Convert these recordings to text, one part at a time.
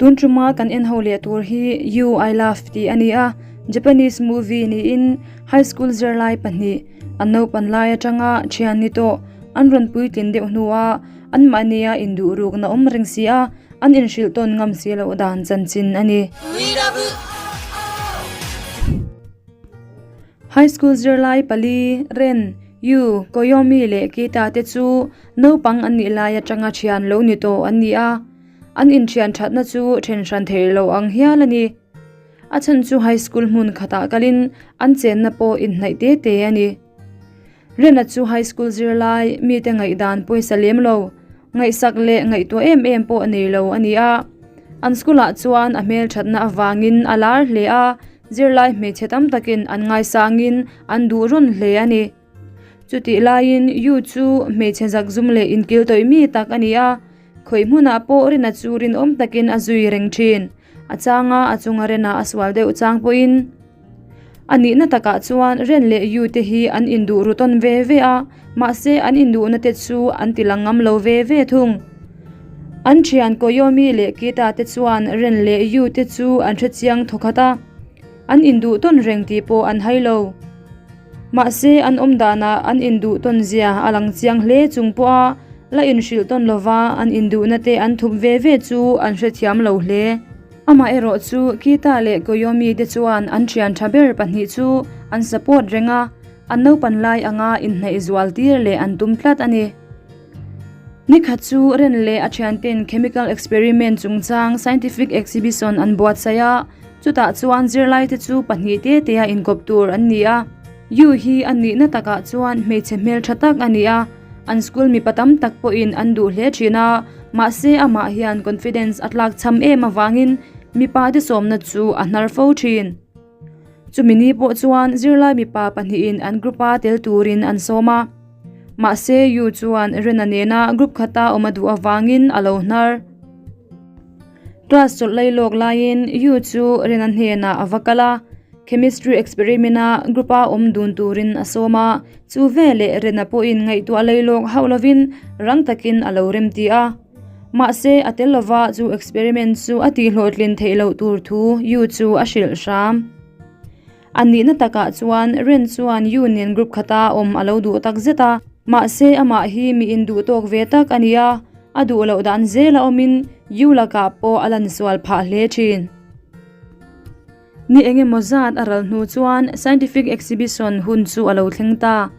Tun tuma kan en ho leh tur hi You I Love tih a ni a, Japanese movie niin high school zirlai pahnih an naupan lai atanga thian ni tawh an rawn puitlin deuh hnua anmahnia induh rukna awm reng si a, an inhrilh tawn ngam si loh dan chanchin a ni. High school zirlai pali, Ren, Yu, Koyomi leh Kita te chu naupang an nih lai atanga thian lo ni tawh an ni a. An inthian thatna chu then hran theih lo ang hial a ni. A chhan chu high school hmun khatah kalin an chenna pawh inhnaih te te a ni. Rena chu high school zirlai mite ngaihdan pawisa lem lo, ngaihsak leh ngaihtuah em em pawh nei lo a ni a. An school ah chuan a hmelthatna avangin a lar hle a, zirlai hmeichhe tam takin an ngaisangin an duh rawn hle a ni. Chutih laiin Yu chu hmeichhe zakzum leh inkil tawih mi tak a ni a, Khawih hmunah pawh Rina chu rinawm takin a zui reng thin. A changa a chunga Rena a sual deuh chang pawhin a nihna takah chuan Ren leh Yu te hi an induh ru tawn ve ve a, mahse an induhna te chu an ti lang ngam lo ve ve thung. An thian Koyomi leh Kita te chuan Ren leh Yu te chu an hrechiang thawkhat a, an induh tawn reng tih pawh an hai lo. Mahse, an awm danah an induh tawn zia a lang chiang hle chung pawha la inhrilh tawn lova an induhna te an thup ve ve chu an hrethiam lo hle. Amaherawh chu Kita leh Koyomi te chuan an thian tha ber pahnih chu an support reng a, an naupan lai anga inhnaih zual tir leh an tum tlat a ni. Nikhat chu Ren leh a thianten chemical experiment chungchang scientific exhibition an buatsaih a, Chutah chuan zirlaite chu pahnih te tea inkawp tur an ni a. Yu hi a nihna takah chuan hmeichhe hmeltha tak a ni a, an school mipa tam tak pawhin an duh hle thin a, mahse amah hian confidence a tlak cham em avangin mipa te sawmna chu a hnar fo thin. Chumi ni pawh chuan zirlai mipa pahnihin an group a tel turin an sawm a, mahse Yu chuan Rena nena group khata awm a duh avangin a lo hnar. Class chawlh lai lawk laiin Yu chu Rena hnenah a va kal a, chemistry experiment a group a awm dun turin a sawm a, chu veleh Rena pawhin ngaihtuah lei lawk hauh lovin rang takin a lo rem ti a. Mahse, a tel lova chu experiment chu a tihhlawhtlin theih loh tur thu Yu chu a hrilh hram. A nihna takah chuan Ren chuan Yu nen group khata awm a lo duh tak zet a, mahse amah hi mi induh tawk ve tak a ni a, A duh loh dan zel a awmin Yu lakah pawh a lan sual phah hle thin. Ni eng emaw zat a ral hnu chuan scientific exhibition hun chu a lo thleng ta.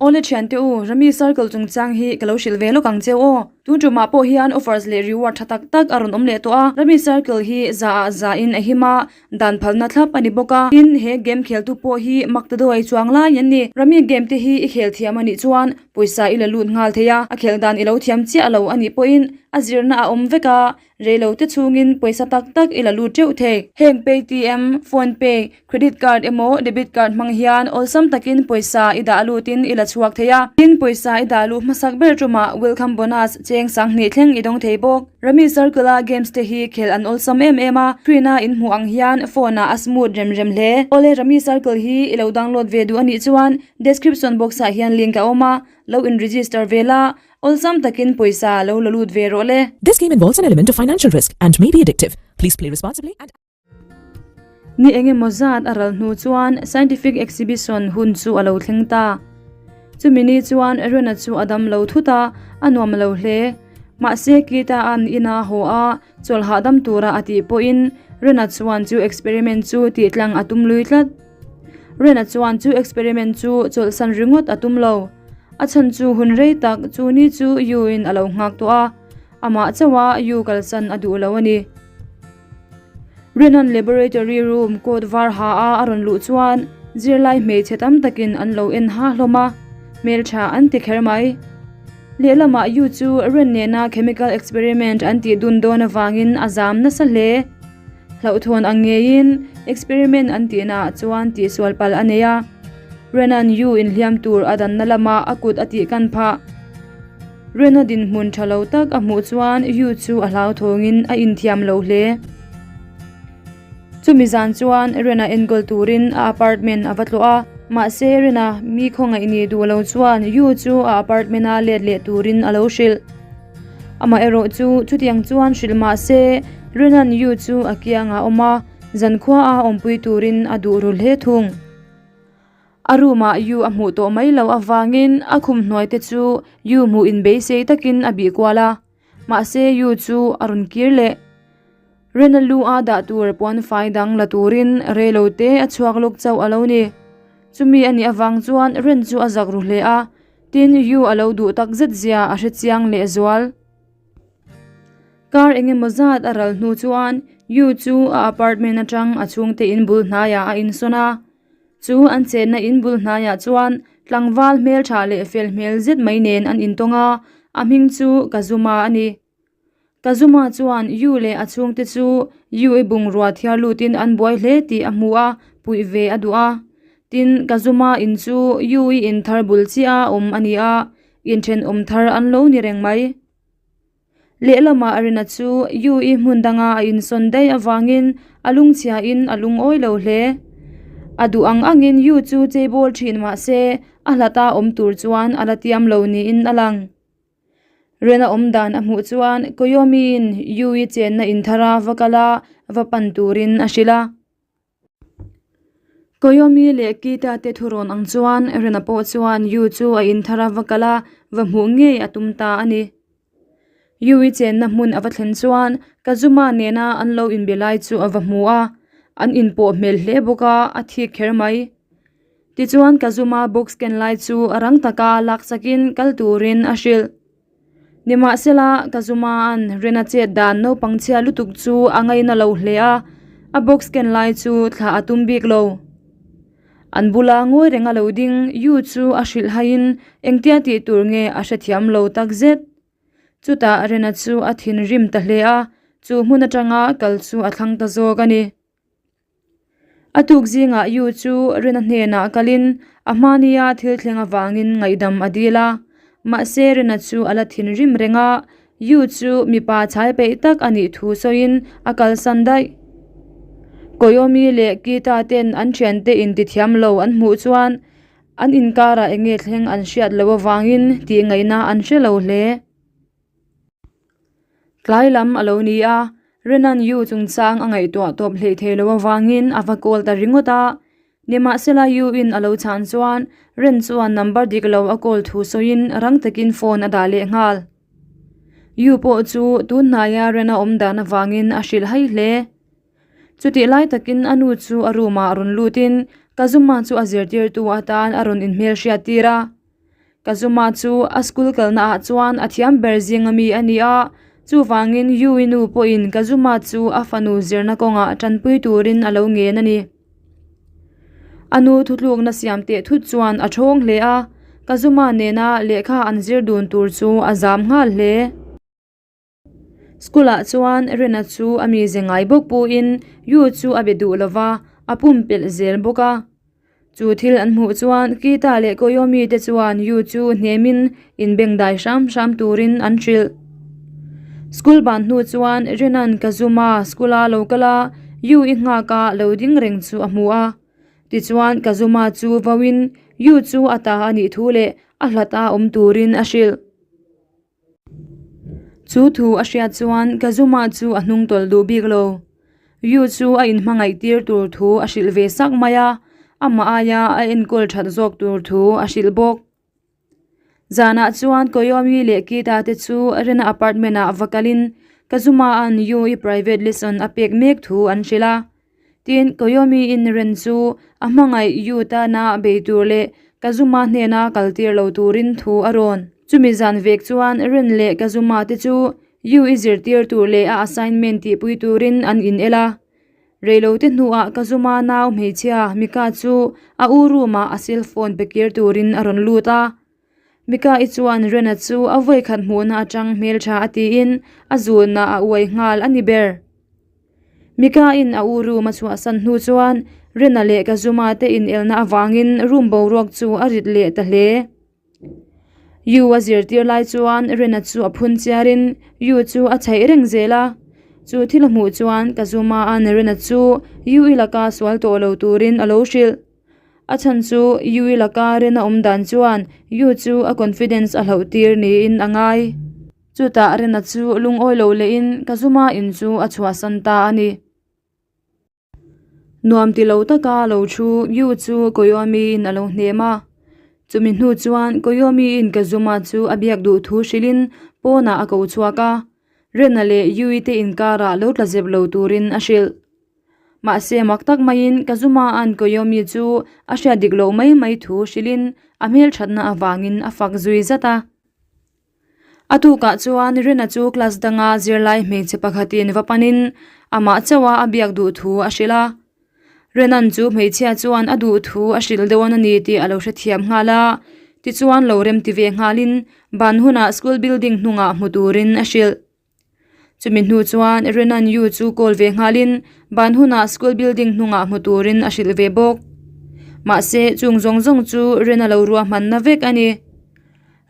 Awle thiante u, Rami Circle chungchang hi ka lo hrilh ve lawk ang cheu aw. Tun tumah pawh hian offers leh reward tha tak tak a rawn awm leh tawh a. Rami Circle hi za ah za in a him a, Dan phalna thlap a ni bawk a, tin he game kheltu pawh hi mak ta dawih chuang lai an ni. Rami game te hi i khel thiam a nih chuan pawisa i la lut nghal thei a, a khel dan i lo thiam chiah lo a nih pawhin a zirna a awm vek a, reilo te chhungin pawisa tak tak i la lut teuh thei. Heng Paytm, PhonePe, Credit card emaw debit card hmang hian awlsam takin pawisa i dah lutin i la chhuak thei a, tin pawisa i dah luh hmasak ber tumah welcome bonus cheng sanghnih thleng i dawng thei bawk. Rummy Circle a games te hi khelh an awlsam em em a, screen a in hmuh ang hian phone ah a smooth rem rem hle. Awle Rummy Circle hi i lo download ve duh a nih chuan description box ah hian link a awm a, lo in register ve la, awlsam takin pawisa lo la lut ve rawh le. This game involves an element of financial risk and may be addictive. Please play responsibly and. Ni engemaw zat a ral hnu chuan scientific exhibition hun chu a lo thleng ta. Chumi ni chuan Rena chu a dam lo thut a, a nuam lo hle. Mahse Kita an ina haw a, chawlh hahdam tura a tih pawhin Rena chuan chu experiment chu tih tlang a tum lui tlat. Rena chuan chu experiment chu chawlhsan ringawt a tum lo. A chhan chu hun rei tak chu ni chu Yu in a lo nghak tawh a, amah chauh a Yu kalsan a duh lo a ni. Renan laboratory room coat var ha a a rawn luh chuan zirlai hmeichhe tam takin an lo en ha hlawm a, hmeltha an ti kher mai. Lehlamah Yu chu Ren nena chemical experiment an tih dun dawn avangin a zam nasa hle. Hlauhthawn ang ngeiin experiment an tihnaah chuan tihsual palh a nei a, Renan Yu inhliam tur a danna lamah a kut a tih kan phah. Rena dinhmun tha lo tak a hmuh chuan Yu chu a hlauthawngin a inthiam lo hle. Chumi zan chuan Rena enkawl turin a apartment a va tlawh a, mahse Rena mi khawngaih ni duh lo chuan Yu chu a apartment-a let leh turin a lo hrilh. Amaherawh chu chutiang chuan hrilh mah se Renan Yu chu a kiangah a awm a, zankhua a awmpui turin a duh ru hle thung. A room ah Yu a hmuh tawh mai loh avangin a khum hnuai te chu Yu hmuh inbeisei takin a bih kual a, mahse Yu chu a rawn kir leh. Rena lu a dah tur puan fai dang la turin reilo te a chhuak lawk chauh a lo ni. Chumi a nih avang chuan Ren chu a zak ru hle a, tin Yu a lo duh tak zet zia a hre chiang leh zual. Kar engemaw zat a ral hnu chuan Yu chu a apartment atang a chhungte in bul hnaiah a insawn a. Chu an chenna in bul hnaiah chuan tlangval hmeltha leh fel hmel zet mai nen an intawng a, a hming chu Kazuma a ni. Kazuma chuan Yu leh a chhungte chu Yu i bungrua thiar lutin an buai hle tih a hmu a, puih ve a duh a. Tin, Kazuma in chu Yu i in thar bul chiah a awm a ni a, inthenawm thar an lo ni reng mai. Lehlamah Rina chu Yu-i hmun danga a insawn daih avangin a lungchhiain a lungawi lo hle. A duh ang angin Yu chu cheibawl thin mah se a hlata awm tur chuan a la tiam lo niin a lang. Rina awm dan a hmuh chuan Koyomi-in Yu-i chenna inthara va kal a, va pan turin a hrilh a. Koyomi leh Kita te thurawn ang chuan Rena pawh chuan Yu chu a inthar a va kal a, va hmuh ngei a tum ta a ni. Yu i chenna hmun a va thlen chuan Kazuma nena an lo inbe lai chu a va hmu a, an inpawh hmel hle bawk a, a thik kher mai. Tichuan Kazuma box ken lai chu a rang taka lak chakin kal turin a hrilh. Nimahsela, Kazuma'n Rena chet dan naupang chhia lutuk chu a ngaina lo hle a, a box ken lai chu thlah a tum bik lo. An bula ngawi reng a lo ding Yu chu a hrilh haiin engtia tih tur nge a hrethiam lo tak zet. Chutah Rena chu a thinrim ta hle a, chu hmun atanga kal chu a thlang ta zawk a ni. A tuk zingah Yu chu Rina hnenah kalin a hmania thil thleng avangin ngaihdam a dil a. Mahse Rina chu a la thinrim reng a, Yu chu mipa chhai peih tak a nih thu sawiin a kalsan daih. Koyomi leh Kita ten an thiante intithiam lo an hmuh chuan an inkarah eng nge thleng an hriat loh avangin tihngaihna an hre lo hle. Tlai lam a lo ni a, Renan Yu chungchang a ngaihtuah tawp hleih thei lo avangin a va call ta ringawt a. Nimahsela Yu in a lo chhan chuan Ren chuan number dik lo a call thu sawiin rang takin phone a dah leh nghal. Yu pawh chu tun hnaia Ren a awm dan avangin a hrilh hai hle. Chutih lai takin a nu chu a room ah rawn lutin Kazuma chu a zirtirtu atan a rawn inhmelhriat tir a. Kazuma chu a school kalna ah chuan a thiam ber zing ami a ni a, chuvangin Yui nu pawhin Kazuma chu a fanu zirna kawngah tanpui turin a lo ngen a ni. A nu thutlukna siam teh thut chuan a thawng hle a, Kazuma nena lehkha an zir dun tur chu a zam nghal hle. School ah chuan Rena chu a mize ngai bawk puhin Yu chu a be duh lo va, a pumpelh zel bawk a. Chu thil an hmuh chuan Kita leh Koyomi te chuan Yu chu hnemin inbengdai hram hram turin an hrilh. School ban hnu chuan Rena'n Kazuma school a lo kal a, Yu i nghak a lo ding reng chu a hmu a. Tichuan Kazuma chu vauin Yu chu a ta a nih thu leh a hlat a awm turin a hrilh. Chu thu a hriat chuan Kazuma chu a hnung tawlh duh bik lo. Yu chu a inhmangaih tir tur thu a hrilh ve sak mai a, amah aia a enkawl that zawk tur thu a hrilh bawk. Zanah chuan Koyomi leh Kita te chu Rena apartment ah va kalin Kazuma-a'n Yu i private lesson a pek mek thu an hrilh a. Tin, Koyomi in Ren chu a hmangaih Yu tana bei tur leh Kazuma hnena kal tir lo turin thu a rawn. Chumi zan vek chuan Ren leh Kazuma te chu Yu i zirtir tur leh a assignment tihpui turin an in el a. Reilote hnuah Kazuma nau hmeichhia Mika chu a u room ah a cell phone pe kir turin a rawn lut a. Mika i chuan Rena chu a vawikhat hmuhna atang hmeltha a tiin a zunah a uai nghal a ni ber. Mika-in a u room a chhuahsan hnu chuan Rena leh Kazuma te inelna avangin room boruak chu a rit leh ta hle. Yu a zirtir lai chuan Rena chu a phun chiarin Yu chu a chheih reng zel a. Chu thil a hmuh chuan Kazuma-a'n Rena chu Yu i laka sual tawh lo turin a lo hrilh. A chhan chu Yu i laka Rena awm dan chuan Yu chu a confidence a hlauh tir niin a ngai. Chutah Rena chu lungawi lo lehin Kazuma in chu a chhuahsan ta a ni. Nuam ti lo taka lo thu Yu chu Koyomi-in a lo hnem a. Chumi hnu chuan Koyomi-in Kazuma chu a biak duh thu hrilhin pawnah a ko chhuak a, Rena leh Yui te inkarah lo tla zep lo turin a hrilh. Mahse mak tak maiin Kazuma-a'n Koyomi chu a hriat dik loh mai mai thu hrilhin a hmelthatna avangin a fak zui zat a. A tukah chuan Rina chu class danga zirlai hmeichhe pakhatin va panin amah chauha a biak duh thu a hrilh a. Renan chu hmeichhia chuan a duh thu a hrilh dawn a ni tih a lo hrethiam nghal a, tichuan lo remti ve nghalin ban hunah school building hnungah hmu turin a hrilh. Chumi hnu chuan Renan Yu chu call ve nghalin ban hunah school building hnungah hmu turin a hrilh ve bawk. Mahse chung zawng zawng chu Rena lo ruahmanna vek a ni.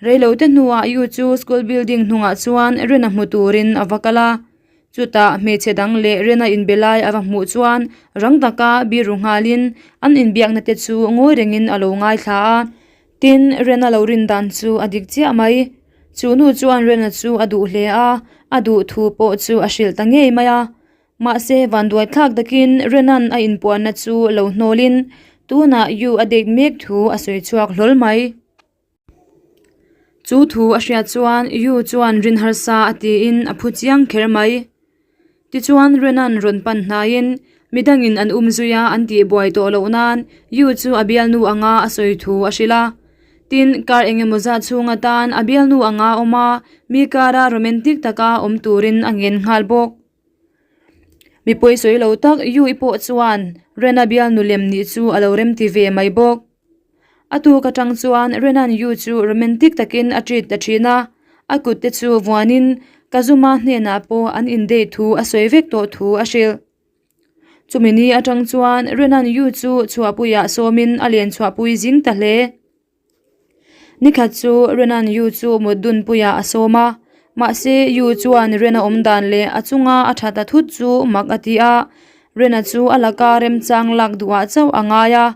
Reilote hnuah Yu chu school building hnungah chuan Rena hmu turin a va kal a. Chutah hmeichhe dang leh Rena inbe lai a va hmuh chuan rang taka biru nghalin an inbiakna te chu ngawi rengin a lo ngaithla a. Tin, Rena lo rin dan chu a dik chiah mai. Chu nu chuan Rena chu a duh hle a, a duh thu pawh chu a hrilh ta ngei mai a. Mahse, vanduai thlak takin Rena'n a inpuanna chu lo hnawlin tunah Yu a date mek thu a sawi chhuak hlawl mai. Chu thu a hriat chuan Yu chuan rin harsa a tiin a phu chiang kher mai. Tichuan Renan rawn pan hnaiin midangin an um zui a an tih buai tawh loh nan Yu chu a bialnu anga a sawi thu a hrilh a. Tin, kar engemaw zat chhung atan a bialnu anga awm a, mi kara romantic taka awm turin a ngen nghal bawk. Mipui sawi lo tak Yu i pawh chuan Rena bialnu lem nih chu a lo remti ve mai bawk. A tuk atang chuan Renan Yu chu romantic takin a treat ta thin a, a kut te chu vuanin Kazuma hnenah pawh an indate thu a sawi vek tawh thu a hrilh. Chumi ni atang chuan Renan Yu chu chhuahpuiah sawmin a len chhuahpui zing ta hle. Nikhat chu Renan Yu chu mut dunpuiah a sawm a, mahse Yu chuan Rena awm dan leh a chunga a tha ta thut chu mak a ti a, Rena chu a laka remchang lak duhah chauh a ngai a.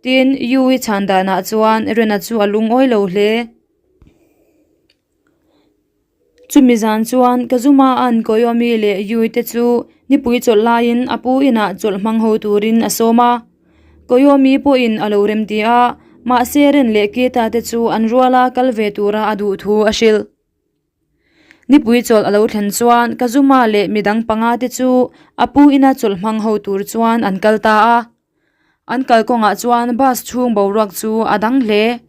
Tin, Yui chhan danah chuan Rena chu a lungawi lo hle. Chumi zan chuan Kazuma-a'n Koyomi leh Yui te chu nipui chawlh laiin a pu inah chawlh hmang ho turin a sawm a. Koyomi pawhin a lo remti a, mahse Ren leh Kita te chu an ruala kal ve tura a duh thu a hrilh. Nipui chawlh a lo thlen chuan Kazuma leh midang panga te chu a pu ina chawlh hmang ho tur chuan an kal ta a. An kalkawngah chuan bus chhung boruak chu a dang hle.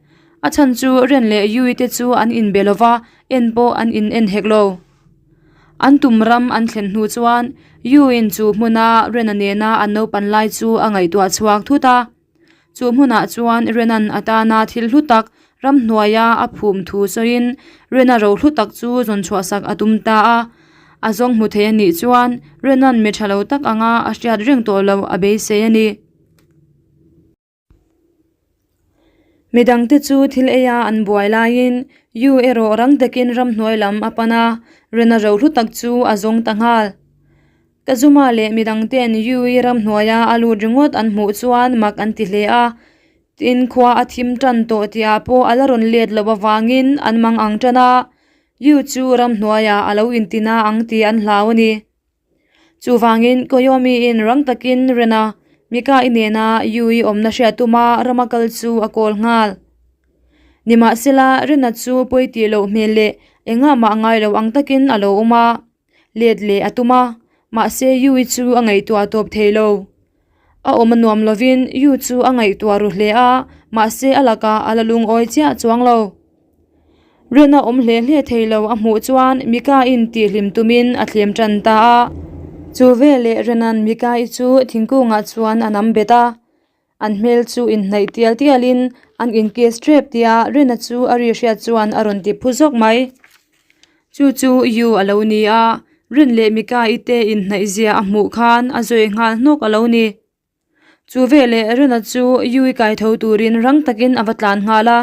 A chhan chu Ren leh Yui te chu an inbe lo va, en pawh an in en hek lo. An tum ram an thlen hnu chuan Yui-in chu hmuna Ren-a nena an naupan lai chu a ngaihtuah chhuak thut a. Chu hmunah chuan Renan atana thil hlu tak ramhnuaia a phum thu sawiin Rena ro hlu tak chu zawn chhuahsak a tum ta a. A zawng hmu thei a nih chuan Renan mi tha lo tak anga a hriat reng tawh lo a beisei a ni. Midangte chu thil eia an buai laiin Yu erawh rang takin ramhnuai lam a pan a, Rena ro hlu tak chu a zawng ta nghal. Kazuma leh midang ten Yui ramhnuaia a lut ringawt an hmuh chuan mak an ti hle a, tin khua a thim tan tawh tihah pawh a la rawn let loh avangin an mang ang tan a, Yu chu ramhnuaiah a lo intina ang tih an hlau a ni. Chuvangin Koyomi-in rang takin Rena, Mika-i nena Yui awmna hriat tuma rama kal chu a kawl nghal. Nimahsela Rena chu pawi tih loh hmel leh engah mah ngai lo ang takin a lo awm a. Let leh a tum a, mahse Yui chu a ngaihtuah tawp thei lo. A awm a nuam lovin Yu chu a ngaihtuah ru hle a, mahse a lakah a la lungawi chiah chuang lo. Rin a awm hle hle thei lo a hmuh chuan Mika-in tihhlim tumin a thlem tan ta a. Chu veleh Renan Mika-i chu thingkungah chuan a nam bet a. An hmel chu inhnaih tial tialin an inkiss tep tia Rina chu a ri hriat chuan a rawn ti phu zawk mai. Chu chu Yu a lo ni a, Rin leh Mika-i te inhnaih zia a hmuh khan a zawi nghal hnawk a lo ni. Chu veleh Rina chu Yu-i kai tho turin rang takin a va tlan nghal a.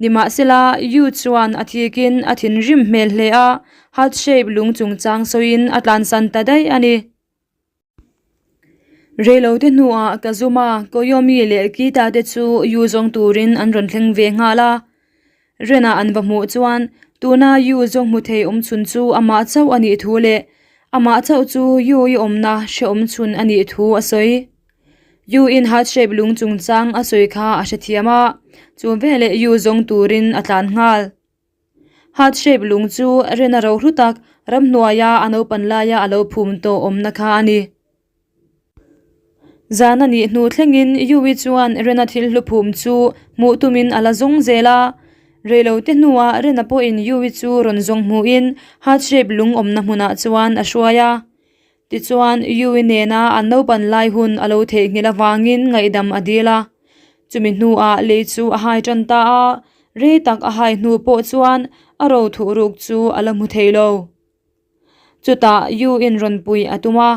Nimahsela, Yu chuan a thikin a thinrim hmel hle a, heart shape lung chungchang sawiin a tlansan ta daih a ni. Reilote hnuah Kazuma, Koyomi leh Kita te chu Yu zawng turin an rawn thleng ve nghal a. Rena an va hmuh chuan Tuna Yu zawng hmu thei awm chhun chu amah chauh a nih thu leh amah chauh chu Yu i awmna hrehawm chhun a nih thu a sawi. Yu in heart shape lung chungchang a sawi kha a hrethiam a, chu veleh Yu zawng turin a tlan nghal. Heart shape lung chu Rena ro hlu tak ramhnuaia a naupan laia a lo phum tawh awmna kha a ni. Zan a nih hnu thlengin Yui chuan Rena thil hlu phum chu hmuh tumin a la zawng zel a. Reilote hnuah Rena pawhin Yui chu rawn zawng hmuhin heart shape lung awmna hmunah chuan a hruai a. Tichuan, Yui nena an naupan lai hun a lo theihnghilh avangin ngaihdam a dil a. Chumi hnuah lei chu a hai tan ta a, rei tak a hai hnu pawh chuan a ro thuhruk chu a la hmu thei lo. Chutah Yu in rawn pui a tum a,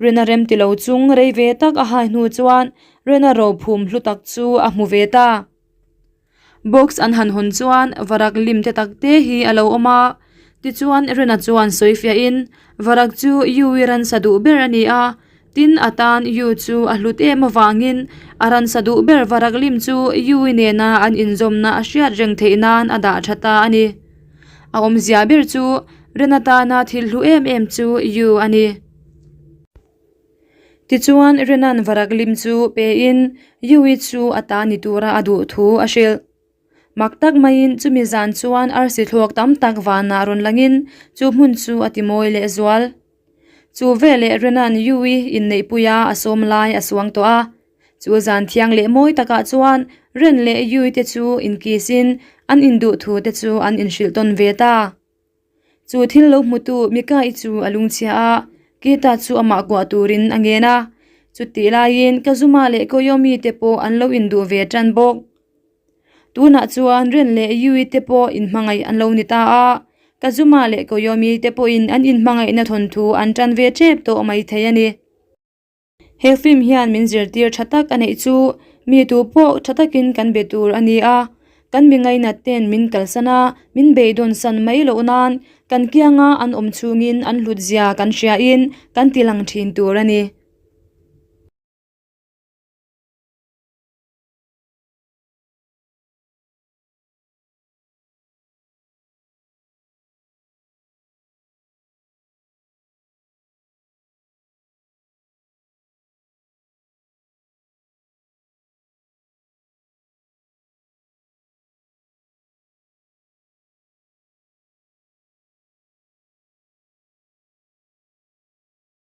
Rina rem ti lo chung rei ve tak a hai hnu chuan Rina rophum hlu tak chu a hmu ve ta. Box an han hawn chuan varak lim te tak te hi a lo awm a, tichuan Rina chuan sawi fiah in varak chu Yu i ransa duh ber a ni a, tin a tan Yu chu a hlut em avangin a ransa duh ber varak lim chu Yu i nena an inzawmna a hriat reng theih nan a dah tha ta a ni. A awmzia ber chu Ren atana thil hlu em em chu Yu a ni. Tichuan Renan varak lim chu pein Yui chu a ta ni tura a duh thu a hrilh. Mak tak maiin chumi zan chuan arsi thluak tam tak vanah rawn langin chu hmun chu a ti mawi leh zual. Chu veleh Renan Yui inneihpuia a sawm lai a suang tawh a. Chu zan thiang leh mawi takah chuan Ren leh Yui te chu inkisin an induh thu te chu an inhrilh tawn ve ta. Chu thil lo hmutu Mika-i chu a lungchhia a, Kita chu amah kuah turin a ngen a. Chutih laiin Kazuma leh Koyomi te pawh an lo induh ve tan bawk. Tunah chuan Ren leh Yui te pawh inhmangaih an lo ni ta a, Kazuma leh Koyomi te pawhin an inhmangaihna thawnthu an tan ve tep tawh maithei a ni. He film hian min zirtir tha tak a neih chu mi tu pawh tha takin kan be tur a ni a, kan mi ngainat ten min kalsan a, min beidawn san mai loh nan kan kianga an awm chhungin an hlut zia kan hriain kan ti lang thin tur a ni.